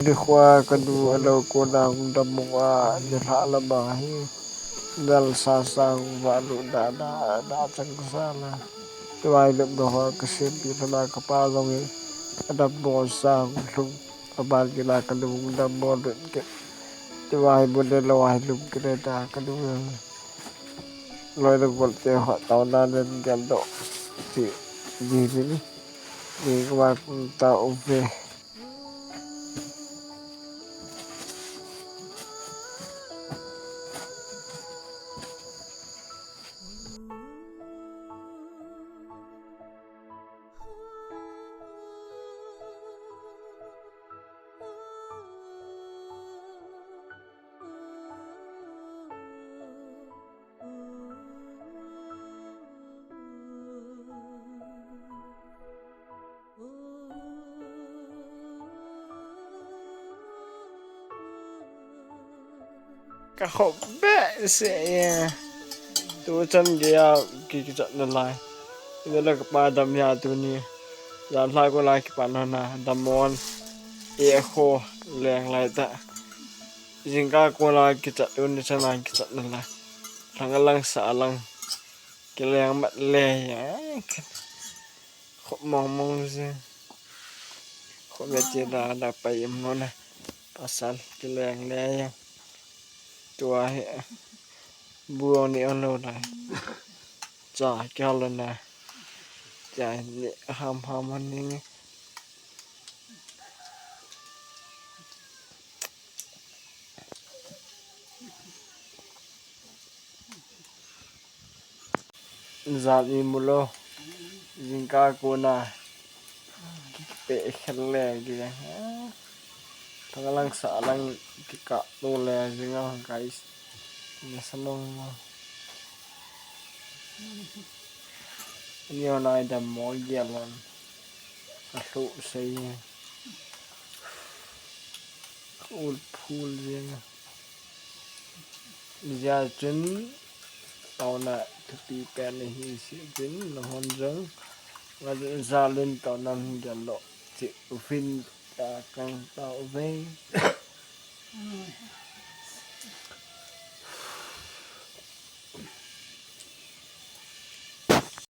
Khua ka nu a lo ko nang dam wa ni hlah la ma hi nal sa sang va lu da da da chang sa la tuai lum do ho ka sim pi la ka pa zong i adam mo sang hlum abal ki la ka lu dam mo lu ke tuai bu le lo ai lum ke le da ka lu loi lo gol te ho tau na len gel do ti di ni ni wa ta u ve. Ka khop be se ye tu chan ge ya ki ki chat na lai ina la ka pa dam ya tu ni zan hla ko lai ki pa na na damon e kho leng lai ta jingka ko lai ki chat tu ni chan lai ki chat na lai thang lang sa lang ki leng mat le ya khop mong mong se khop me che da da pa im no na pasal ki leng le ya tua he buo ni ono lai cha kya la na cha ni ham ham ni zat ni mulo jingka ko na pe khelle gi Tangalang sa alang kika tole jinga guys ni samong ni onai da mo gelan a hlu sei ul phul jinga zia chun tawna thupi pen hi si jin la hon jang nga zalin tawna gelo chi fin ta kang tao ve.